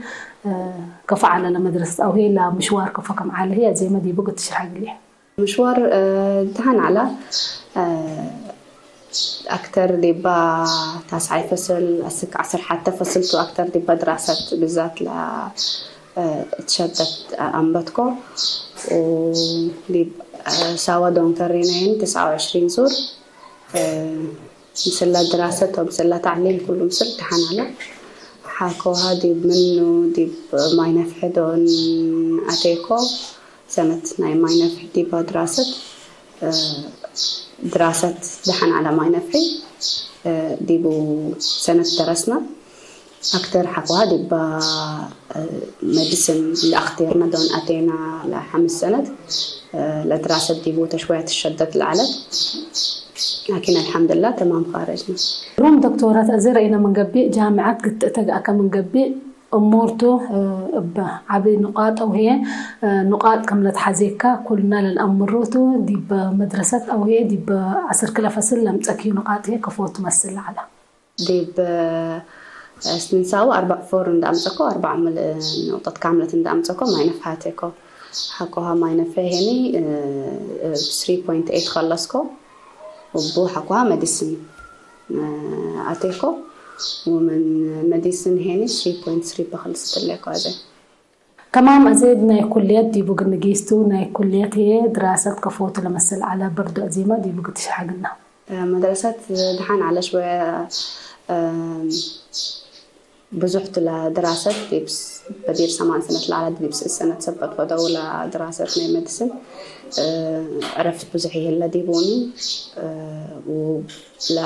آه، كفى على لمدرسة أو هي لا مشوار كفى كم على هي زي ما دي بقت تشرح لي. ምሽዋር፣ እ፣ ደሓን ዓላ፣ እ፣ ኣክተር ዲባ ታስዓይ ፈስል፣ ኣስክ ዓሰርተ ሓሙሽተ ፈስልቱ ኣክተር ዲባ ድራሰት ብዛት ላ፣ እ፣ እትሸተት ኣንበትኮ፣ ዲብ፣ እ፣ ሳዋ ዶንከሪነይን ትስዓ ወዕሽሪን ዙር፣ እ፣ ምስላ ድራሰት ወምስላ ታዕሊም ኩሉ ምስል ደሓን ዓላ። ሓኮሃ ዲብ ምኑ ዲብ ማይ ነፍሒ ዶን ኣቴኮ፣ ሰነት ናይ ማይ ነፍሒ ዲባ ድራሰት፣ እ፣ ድራሰት ደሓን ዓላ ማይ ነፍሒ፣ እ፣ ዲቡ ሰነት ደረስና። ኣክተር ሓኮሃ ዲባ፣ እ፣ መድስን ለኣክቴርና ዶን ኣቴና ለሓምስ ሰነት፣ እ፣ ለድራሰት ዲቡ ተሽወያ ትሸደት ለዓለት። ላኪን ኣልሓምዱላ ተማም ካረጅና። روم دكتورة أزر إلى من قبي جامعة قد أتقع من قبي أمورته، آه، ب-، عبي نقاط أو هي، آه، نقاط كم لتحزيكا كلنا للأمروتو دي بمدرسة أو هي دي بعصر كلا فصل لم تأكي نقاط هي كفوت تمثل على. ዲብ፣ እ፣ ስንሳው ኣርባዕ ፎር እንዳምጸኮ፣ ኣርባዕ ምል-፣ ንቕጠት ካምለት እንዳምጸኮ፣ ማይ ነፍሓቴኮ። ሓኮሃ ማይ ነፍሐ ሄኒ፣ እ፣ እ፣ ስሪ ፖይንት ኤይት ኸለስኮ። ወቡ ሓኮሃ መዲስን፣ እ፣ ኣቴኮ። ወምን መዲስን ሄኒ ስሪ ፖይንት ስሪ በኸልስ ትሌኮ ኣዘ። كمان أزيد ناي كليات دي بوغ نجيستو ناي كليات هي دراسة كفوت لمسل على بردو أزيما دي بوغ تشحقنا. መድረሰት ደሓን ዓለ ሽወያ፣ እ፣ ብዙሕ ትላ ድራሰት ዲብስ በዲር ሰማን ሰነት ለዓላ ዲብስ ሰነት ሰበት ወደውላ ድራሰት ናይ መድስን፣ እ፣ ዕረፍት ብዙሕ ይህለ ዲቡኒ፣ እ፣ ው-፣ ለ-፣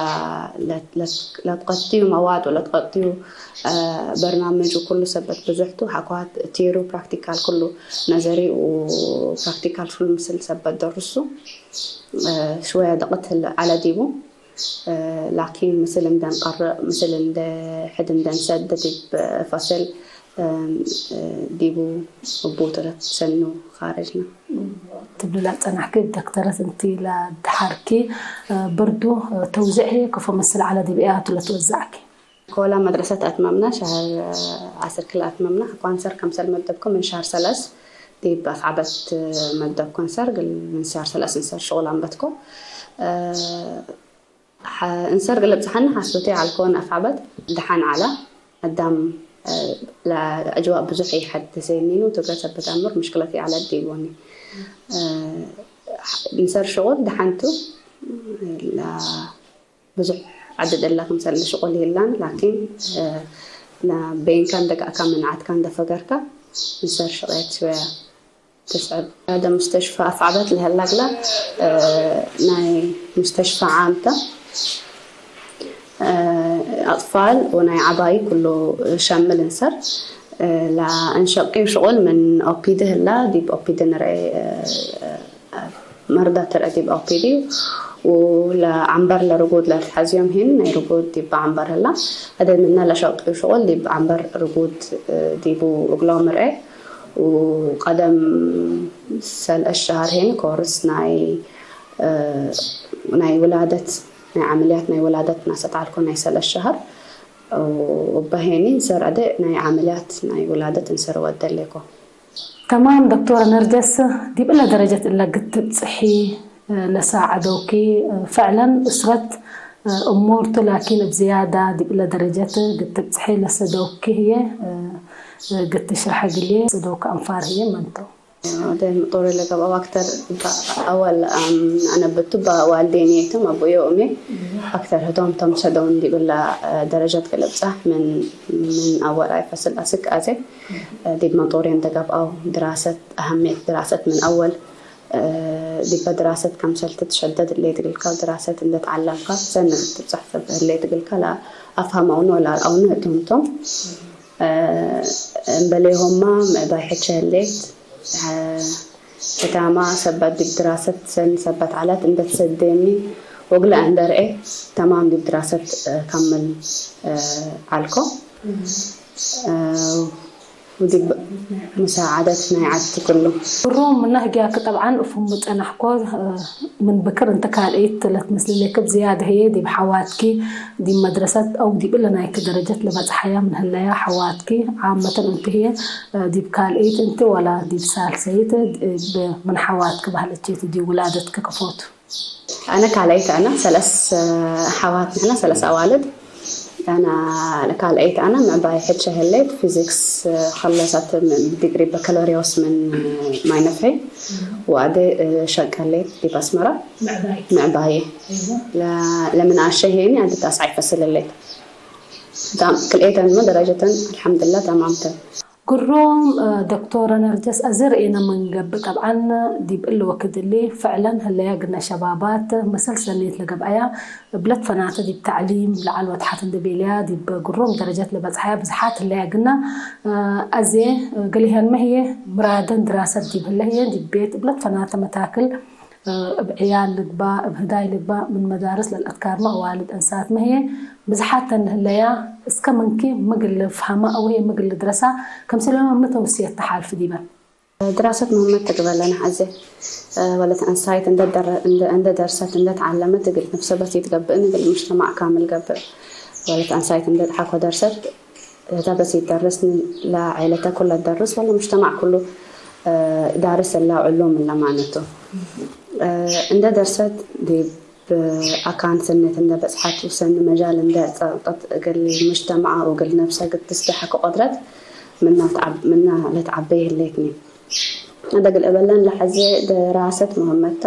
ለ-፣ ለ-፣ ለትቐጥዩ መዋድ ወለትቐጥዩ፣ እ፣ በርናምጅ ኩሉ ሰበት ብዙሕቱ ሓኳት ቲሩ ፕራክቲካል ኩሉ ነዘሪ ው-፣ ፕራክቲካል ኩሉ ምስል ሰበት ደርሱ፣ እ፣ ሽወያ ደቐት ህለ ዓለ ዲቡ። እ፣ ላኪን ምስል እንደንቀርእ፣ ምስል እንደ ሕድ እንደንሰድድ ብ ፈሰል፣ እም፣ እ፣ ዲቡ እቡ ተረት ሰኑ ኻረጅና። ትብልላ ጸናሕኪ ዶክተረት እንቲ ላ ድሓርኪ፣ እ፣ ብርዱ፣ እ፣ ተውዝዒ ክፎ መስል ዓለ ዲብ እያ ትለ ትወዛዕኪ። ኮላ መድረሰት ኣትመምና ሸህር፣ እ፣ ዓስር ክል ኣትመምና ኳንሰር ከምሰል መደብኩም ምን ሸህር ሰለስ ዲብ ኣፍዓበት መደብ ኮንሰር ግል ምን ሸህር ሰለስ እንሰር ሽቁል ኣንበትኮ። እ፣ ሐ-፣ እንሰር ግልብጽሐኒ ሐስቡቴ ዐልኮን አፍዐበት ደሐን ዐላ። አዳም፣ እ፣ ለአጅዋእ ብዙሕ ይሐድሴኒኑ ትግረ ሰበት አምር ምሽክለት ይዐለ ዲቦኒ። እ፣ እንሰር ሽቁል ደሐንቱ ላ ብዙሕ ዐድድ እላ ክምሰል ሽቁል ይላን ላኪን፣ እ፣ ና ቤንካ እንደጋእካ ምንዓትካ እንደፈገርካ እንሰር ሽቅየት ሽወያ ትስዕብ። ደ ሙስተሽፋ ኣፍዓበት ለሀላግላ፣ እ፣ ናይ ሙስተሽፋ ዓምተ፣ እ፣ ኣጥፋል ወናይ ዓባይ ኩሉ ሸምል እንሰር፣ እ፣ ላ እንሸቂው ሽቁል ምን ኦፒዲ ህላ፣ ዲብ ኦፒዲ ንርኤ፣ እ፣ መርዳ ትርአ ዲብ ኦፒዲ፣ ወለዓምበር ለርጉድ ለትሐዝዮም ሄን ናይ ርጉድ ዲብ ዓምበር ህላ፣ አደ ምነ ለሸቂው ሽቁል ዲብ ዓምበር ርጉድ፣ እ፣ ዲቡ እግሎም ርኤ፣ ወቀደም ሰልአት ሸሀር ሄኒ ኮርስ ናይ፣ እ፣ ናይ ውላደት፣ ናይ ዓመልያት ናይ ውላደት ናሰት ዐልኮ ናይ ሰለስ ሸሀር። ወበ ሄኒ እንሰር አደ ናይ ዓመልያት ናይ ውላደት እንሰር ወደሌኮ። ተማም ዶክተር ነርጀስ፣ ዲብ እለ ደረጀት እለ ግትብጽሒ፣ እ፣ ለሳዕደውኪ፣ እ፣ ፈዕለን እስረት፣ እ፣ እሞርቱ ላኪን እብ ዝያዳ ዲብ እለ ደረጀት ግትብጽሒ ለሰደውኪ ህዬ፣ እ፣ እ፣ ግትሽርሐ ግልዬ ሰደውኪ አንፋር ህዬ መንተው? ወደ ጦር ለገባው አክተር በአወል፣ አም፣ አነብቱ በዋልዴንየቶም አቦዮ ኡሜ አክተር ህቶም ቶም ሰደውን ዲብላ፣ እ፣ ደረጀት ክልብጻ ምን፣ ምን አወል አይፈስል አስክ አዜ፣ እ፣ ዲብ መጦርየን ተገብአው ድራሰት፣ አህሜት ድራሰት ምን አወል፣ እ፣ ዲበ ድራሰት ከምሰልቲ ትሸደድ እለ ትግልካ ድራሰት እንደተዓለምካ ሰን ትብጻሕ ሰብ እለ ትግልካ ለኣፍሃማውን ወላ ኣውን እትምቶም እምበለይሆማ ምዕባይ ሕቸ ህሌት። እታማ ሰባት ዲብ ድራሰት ሰን ሰባት ዓላት እንደተሰደኒ ወግላ እንደርኤ ተማም ዲብ ድራሰት ካመል ዓልኮ። ودي مساعدة ናይ ዓድቲ ኩሉ። ብሮም ምናህጊያክ ጠብዓን እፉም ጸናሕኮ ምን ብክር እንተ ካልእት ለትመስልሌክ ብዝያድ ህየ ዲብ ሓዋትኪ ዲብ መድረሰት ኣው ዲብ እለ ናይክ ደረጀት ለበጽሓያ ምን ህለያ ሓዋትኪ ዓመተን እንት ህየ ዲብ ካልእት እንት ወላ ዲብ ሳልሰይት ምን ሓዋትክ ባህለቼት ዲብ ውላደትክ ከፎቱ። ኣነ ካልኣይት ኣነ ሰለስ ኣሕዋት ንሕና ሰለስ ኣዋልድ ኣነ ካልኣይት ኣነ ምዕባይ ሕቸ ህለይት ፊዚክስ ከለሳት ዲግሪ በከሎሪዮስ ምን ማይነፍሒ ወኣደ ሸቀሌት ዲብ ኣስመራ ምዕባይ ለምን ኣሸ ሄኒ ኣድት ኣስዓይ ፈስልሌት ክልኤተን ደረጀተን ኣልሓምዱላ ተማምተን። ግሮም ዶክቶረ ነርጀስ ኣዚ ርኤነ መንገብ ጠብዓን ዲብ እሊ ወክድ እሊ ፍዕለን ህለያ ግነ ሸባባት መሰል ሰኔት ለገብኣያ እብለት ፈናተ ዲብ ተዕሊም ለዓል ወትሓት እንደ ቤልያ ዲብ ግሮም ደረጀት ለበጽሓያ ብዝሓት ህለያ ግና ኣዜ ገሊሀን መህየ ምራደን ድራሰት ዲብ ህለ ህየ ዲብ ቤት እብለት ፈናተ መታክል እብ ዕያል ልግባእ እብ ህዳይ ልግባእ ምን መዳርስ ለልአትካርመ አዋልድ እንሳት መህየ ብዝሓተን ለህለያ እስከ ምንኪ ምግል ልፍሀማ አውየ ምግል ልድረሳ ከምስለመ ምን ተውስየት ተሓልፍ ዲበን። ድራሰት ምህመት ትግበለነ ሐዜ ወለት እንሳይት እንደ ደርሰት እንደ ተዓለመት እግል ነፍሰ በሲት ገብእን እግል ሙጅተማዕ ካምል ገብእ ወለት እንሳይት እንደ ተሓኮ ደርሰት እታ በስ ይደርስ ለዐይለተ ኩለ ደርስ ወለ ሙጅተማዕ ኩሉ ዳርስ እላ ዕሉም እላ ማነቱ እንደ ደርሰት ዲብ ኣካን ስነት እንደ በጽሓት ውሰኒ መጃል እንደ ጸቅጠት እግል ሙጅተማዓ ውግል ነብሰ ግትስ ደሐ ክቆድረት ምና ለትዓበይ ህሌትኒ። ደግል እበለን ለሐዜ ድራሰት መሀመታ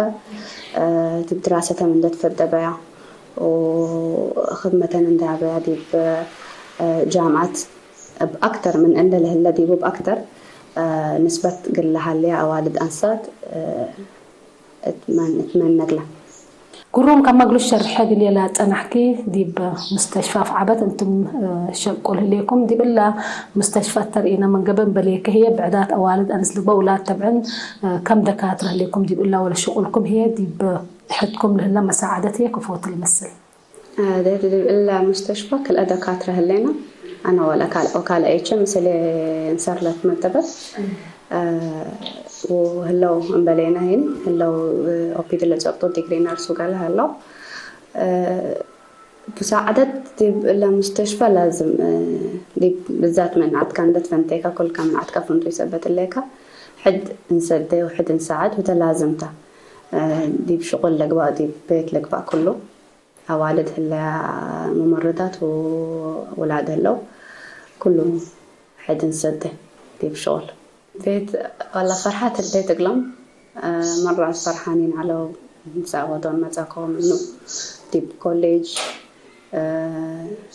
ዲብ ድራሰተም እንደ ትፈደበያ ወክድመተን እንደ አበያ ዲብ ጃምዓት እብ አክተር ምን እንደ ለህለ ዲቡ እብ አክተር ንስበት ግለ ሀልያ አዋልድ አንሳት እትመነግላ። ግሩም ካብ መግሉስ ሸርሐ ግሌላ ጸናሕኪ ዲብ ሙስተሽፋ ፍዓበት እንቱም ሸቁል ህሌኩም ዲብ እላ ሙስተሽፋ ተርኢነ መንገበ እምበሌከ ህየ ብዕዳት አዋልድ አንስ ልግበ ውላድ ተብዕን ከም ደካትረ ህሌኩም ዲብ እላ ወለ ሽቁልኩም ህየ ዲብ ሕድኩም ልህለ መሳዓደት ህየ ክፎት ልመስል። ዲብ እላ ሙስተሽፋ ክልአ ደካትረ ህሌና። አነ ወለ ካልኦ ካልአይቸ ምስሌ እንሰር ለትመደበት ወህለው እምበሌና ሂን ህለው ኦፒዲ ለጸብጦ ዲግሪ ነርሱ ጋለ ህለው ብሳዕደት ዲብ እለ ሙስተሽፋ ላዝም ዲብ ብዛት መንዓትካ እንደ ትፈንቴካ ኩልካ መንዓትካ ፍንቱ ይሰበት እሌካ ሕድ እንሰደ ወሕድ እንሰዓድ ወተ ላዝምታ ዲብ ሽቁል ለግባእ ዲብ ቤት ለግባእ ኩሉ አዋልድ ህለያ ሙመርዳት ወውላድ ህለው ኩሉ ሕድ እንሰደ ዲብ ሽቁል ቤት ዋላ ፈርሓት እለ ትግሎም መራ ፈርሓኒን ዐለው ምሳወዶን መጻኮ ምኑ ዲብ ኮሌጅ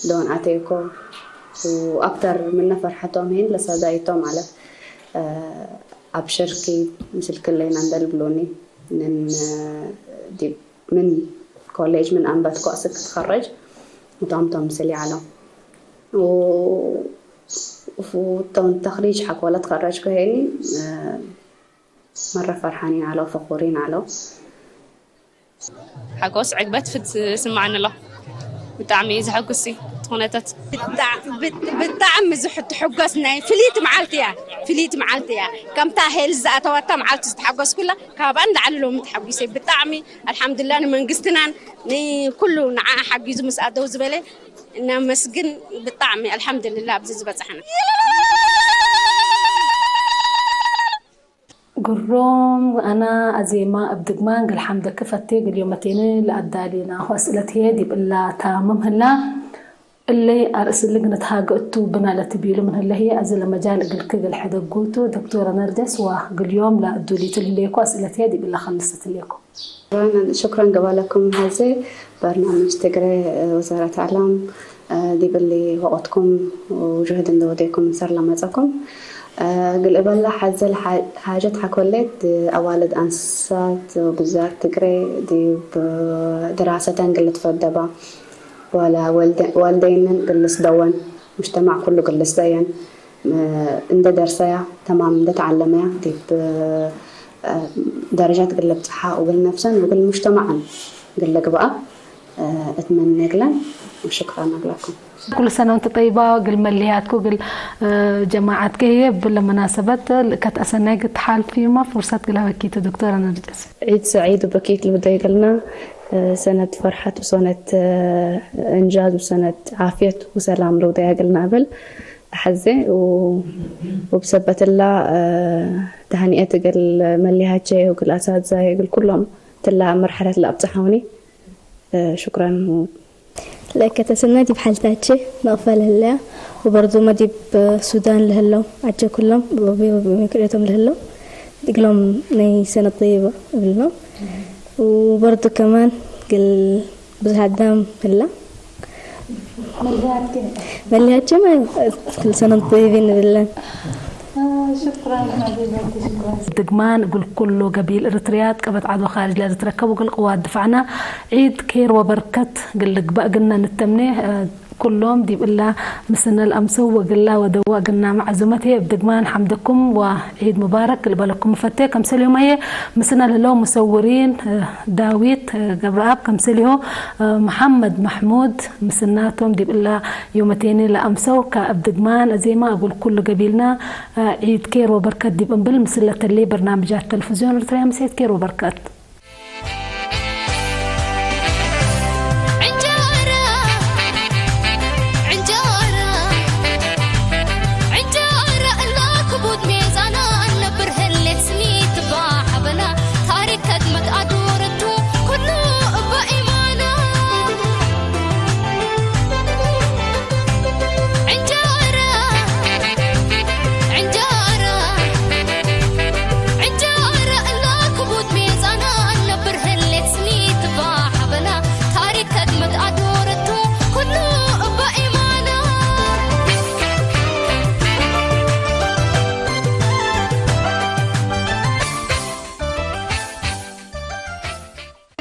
ዶን አቴኮ ወአክተር ምነ ፈርሐቶም ሄን ለሳዳይቶ ማለት አብሽርኪ ምስልክለይና እንደልብሉኒ ምን ዲብ ምን ኮሌጅ ምን አንበትኮ እስክ ትኸረጅ እቶም ቶም ምስል ያለው ቶም ተኽሪጅ ሓኮለ ትኸረጅ ከሄኒ መረ ፈርሓኒን ዐለው ፈኹሪን ዐለው። ሓጎስ ዕግበት ፍት ስማዓኒ ኣሎ። ብጣዕሚ እዩ ዘሐጉስ እቲ ኩነታት። ብጣዕሚ ዝሕትሕጎስ ናይ ፍልይቲ መዓልቲ እያ ፍልይቲ መዓልቲ እያ ከምታ ሄል ዝኣተዋታ መዓልቲ ዝተሓጎስኩላ ካብኣ ንላዕሊ ሎሚ ተሓጒሰ ብጣዕሚ ኣልሓምዱላ ንመንግስትናን ንኩሉ ንዓ ሓጊዙ ምስኣ ደው ዝበለ እናመስግን ብጣዕሚ ኣልሓምዱልላ ኣብዚ ዝበፃሕና ግሮም ኣና ኣዜማ እብ ድግማን ገልሓምደክ ፈቴ ግልዮመቴነ ለኣዳሌናሁ ኣስእለት ህየ ዲብ እላ ታምም ህላ እለይ ኣርእስሊ ግንትሃገ እቱ ብና ለትቤሉ ምን ህለ ህየ ኣዚ ለመጃል እግልክ ገልሐደጉ ቱ ዶክቶረ ነርጀስ ዋህ ግልዮም ለእዱሊት ልህሌኮ ኣስእለት ህየ ዲብ እላ ከልሰት ህሌኮ። ሽኩረን ገባለኩም ሀዜ በርናምጅ ትግረ ወዛረት ኣላም ዲብሊ ወቆትኩም ውጅህድ እንደወደኩም እንሰር ለመጸኩም ግልእበላ ሓዘል ሓጀት ሓኮሌት ኣዋልድ ኣንስሳት ብዛት ትግሬ ዲብ ድራሰተን ግልትፈደባ ዋልደይንን ግልስደወን ሙጅተማዕ ኩሉ ግልስደየን እንደ ደርሰያ ተማም እንደ ተዓለመያ ዲብ ደረጃት ግልብጽሓ ወግል ነፍሰን ወግል ሙጅተማዕን ግልግብኣ እትመነግለን። ሽክራን ነግለኩም። ኩሉ ሰነ ወንት ጠይባ። ግል መለያትኩ ግል ጀማዓት ከየ ብለ መናሰበት ልእከት ኣሰናይ ግትሓልፊ ማ ፍርሰት ግላ በኪት ዶክተር ነርጀስ። ዒድ ሰዒድ በኪት ልውደይ ገልና ሰነት ፈርሓት ብሶነት እንጃዝ ብሰነት ዓፍየት ወሰላም ልውደያ ገልና ብል ተሓዜ። ወብሰበትላ ተሃኒኤት እግል መሊሃቸ እግል ኣሳትዛይ እግል ኩሎም ትላ መርሓለት ለኣብጽሓውኒ። ሽኩራን። ለከተሰና ዲብ ሓልታቸ መቕፈል ህለያ ወበርዱመ ዲብ ሱዳን ለህለው ኣቸ ኩሎም ወቢ ወቢ ምክሬቶም ለህለው እግሎም ናይ ሰነ ጠይባ እብልኖም። ወበርዱ ከማን ግል ብዙሕ ኣዳም ህላ መሊያቸ ማይ ክልሰኖም ጠይቢን ንብለን። ድግማን እግል ኩሉ ገቢል እርትርያ ጥቀበት ዓዶ ካርጅ ለዝትረከቡ እግል ቅዋት ድፋዕና ዒድ ኬር ወበርከት እግል ልግባእ ግና ንተምኔ። ኩሎም ዲብ እላ ምስነ ለአምሰው ወግላ ወደዋ ግና መዓዙመት ህዬ እብ ድግማን ሐምደኩም ወዒድ ሙባረክ ልበለኩም እፈቴ። ከምሰልሁም ህዬ ምስነ ለህለው ሙሰውሪን ዳዊት ገብረኣብ ከምሰልሁ መሐመድ መሕሙድ ምስናቶም ዲብ እላ ዮመቴኒ ለአምሰው ከእብ ድግማን አዜማ እግል ኩሉ ገቢልና ዒድ ኬር ወበርከት ዲብ እንብል ምስለ ተሌ በርናምጃት ተልፍዝዮን እርትርያ ምሴት ኬር ወበርከት።